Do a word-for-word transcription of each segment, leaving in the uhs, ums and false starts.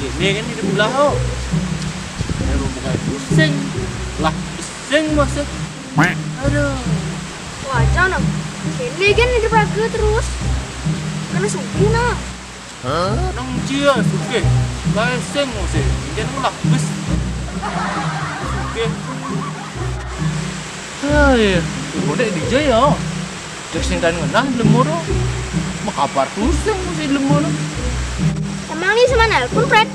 Ini kan hidup lah, oh. Ini rumah kayak pusing. Lah, pusing maksud. Aduh. Wah, jangan. Ini kan hidup raga terus. Karena sugih, nah. Nang cia sugih. Kayak sing maksud. Ini kan lah, bus. Sugih. Ah, iya. Bonek D J ya. Cek sing kan ngenah lemo to. Makabar pusing mesti lemo to. Emang ini sama nelpon, Fred?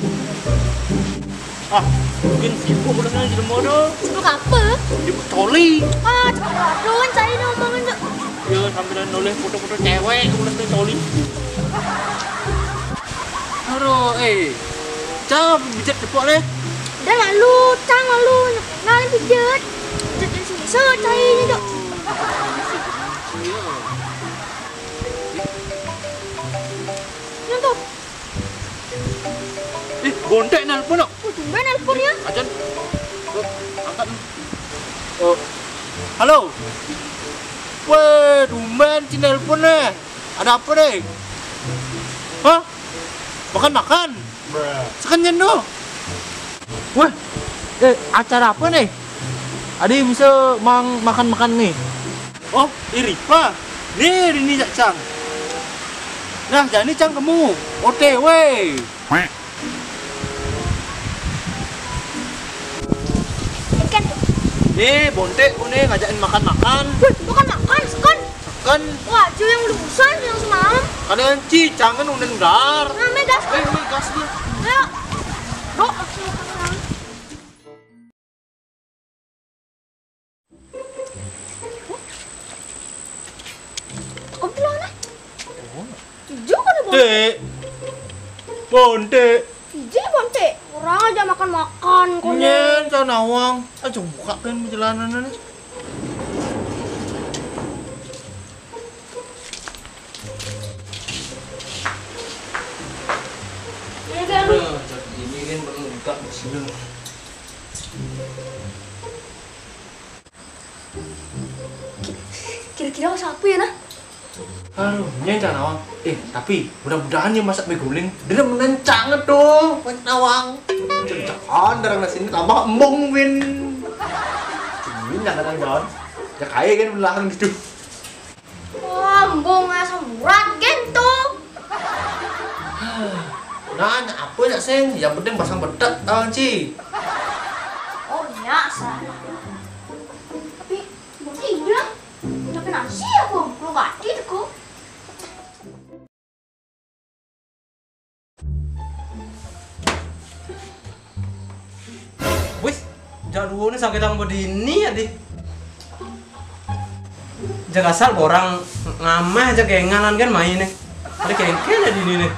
Ah, mungkin sibuk udah sana di lemo to. Sibuk apa? Sibuk coli. Ah, cepet banget cari nih omongan, Cok. Ya, sambilan nulis foto-foto cewek, udah sana coli. Aduh, eh. Cang, pijat tepuk deh. Udah malu, Cang malu. Ngalih pijat. Pijat yang sini, so, carinya, Cok. Iya. Yang tuh. Ih, Bontek nelpon, kok. Oh, tumben nelpon ya. Acan. Tuh, angkat. Oh. Halo. Weh, tumben si nelpon, eh. Ada apa, deh? Hah? Makan-makan? Sekenyen, tuh. Weh, eh, acara apa, nih? Adi bisa mang makan-makan, nih. Oh, Iripa. Nih, ini Cak Cang. Nah, jadi Cang kamu. O T W. Ikan. Nih, Bontek, ku nih ngajakin makan-makan. Wih, makan-makan, sekon. Sekon. Wah, Ju yang lulusan yang semalam. Kan yang ci, jangan unen dar. Nah, megas. Eh, megas dia. Ayo. Dok, langsung makan. Kok belum, nah? Ijo kan, Bang? Dek. Bontek. Ijo, Bontek. Orang aja makan-makan, kok. Nyen, cah nawang. Aja buka kan perjalanan ini. Ini kan. Ini kan perlu buka sini. Kira-kira siapa ya, nah? Aduh, nyen cah nawang. Eh, tapi mudah-mudahan ya masak mie guling. Dia menencang tuh, mas nawang. Jangan darang nasi ini tambah embung, Win. Ini nggak ada daun. Ya, kayak kan belakang gitu. Wah, embung asam urat, gen tuh. Nah, apa nak, Seng? Yang penting pasang bedak, tahu, Ci? Oh, iya, salah. Tapi, berarti iya. Tapi nasi aku, belum ganti tuh, kok. Wis, jak duo ni sakit ang bedini ya, di. Jak asal orang ngamah jak kengalan kan main nih. Ada kengkel ya dini nih.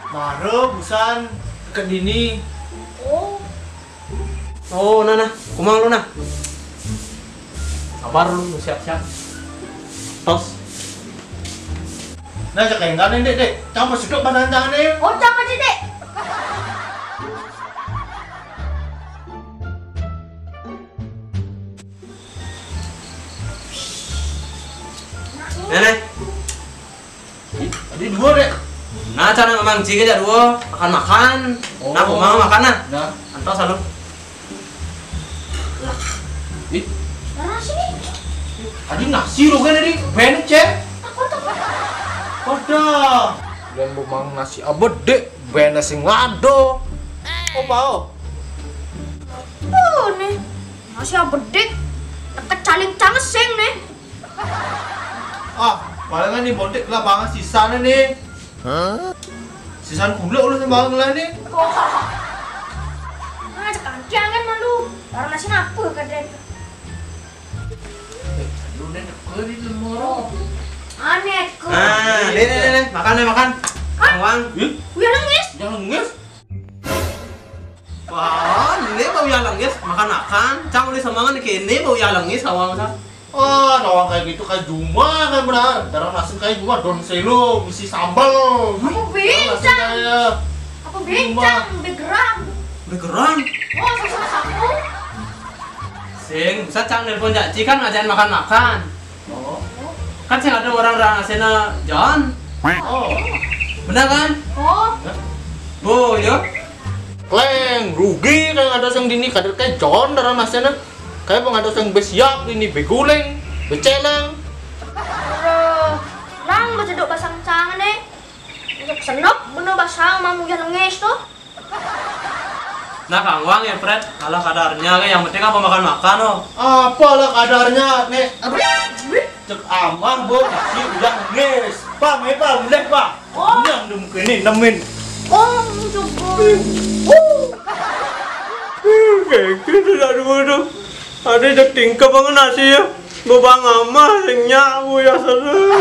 Maro busan ke dini. Oh. Oh, nah, nah, kumang lu, nah. Sabar lu, siap-siap. Tos. Nah, cek enggak nih, Dek, Dek. Campur sedok badan tangan nih. Oh, campur, Dek. Nenek. Ih, tadi dua, Dek. Nah, cara memang jika aja dua, makan-makan. Oh. Nah, aku mau makan, nah. Nah. Antos, halo. Ih. Mana sih? Tadi nasi lo kan tadi, bencet. Aku tuh. Wadah. Dan bumang nasi abedek, ben nasi ngado. Oh, pao. Tuh, nih. Nasi abedek. Teket caling cangeseng, nih. Ah, palingan nih bontek lah banget sisanya nih. Hah? Sisan gula ulah sama ngelah nih. Wah. Nah, cek kantiangan malu. Orang nasi apa, kadang. Eh, lu nih deket di lemoro. Aneh, kok. Nah, nih, nih, nih, nih. Makan, nih, makan. Hah? Awang. Ih, udah nangis? Jangan nangis. Wah, ini bau ya lengis, makan-makan. Cang udah semangat nih, kini bau ya lengis, awang sa. Oh, nawang kayak gitu, kayak Juma, kayak benar. Darah nasi kayak Juma, daun selo, isi sambal. Apa Darah nasi bencang? Kayak Apa Juma. Bencang? Begerang. Begerang? Oh, sama-sama sapu. Sing, bisa Cang nelpon Cak Ci kan ngajakin makan-makan. Oh. Kan sing ada orang-orang asena John. Oh. Benar kan? Oh. Hah? Oh, ya. Kleng, rugi kayak ada sing dini kader kayak John darah nasena. Kayak pun ada sing besiap dini beguling, beceleng. Aduh, nang bajeduk basang cangan eh. Untuk senok bener basang mamu yang nges tuh. Nah, kangwang ya, Fred. Ala kadarnya, kayak yang penting apa makan-makan, oh. Apalah kadarnya, nek. Aduh, cek amar, bo, si udah nges. Pak, mai pak, udah pak. Oh. Yang dem kini nemin. Oh, cukup. Kayak gitu dah dulu tuh. Ada cek tingkah banget nasi ya. Bebang amah, sing nyawu ya, seru.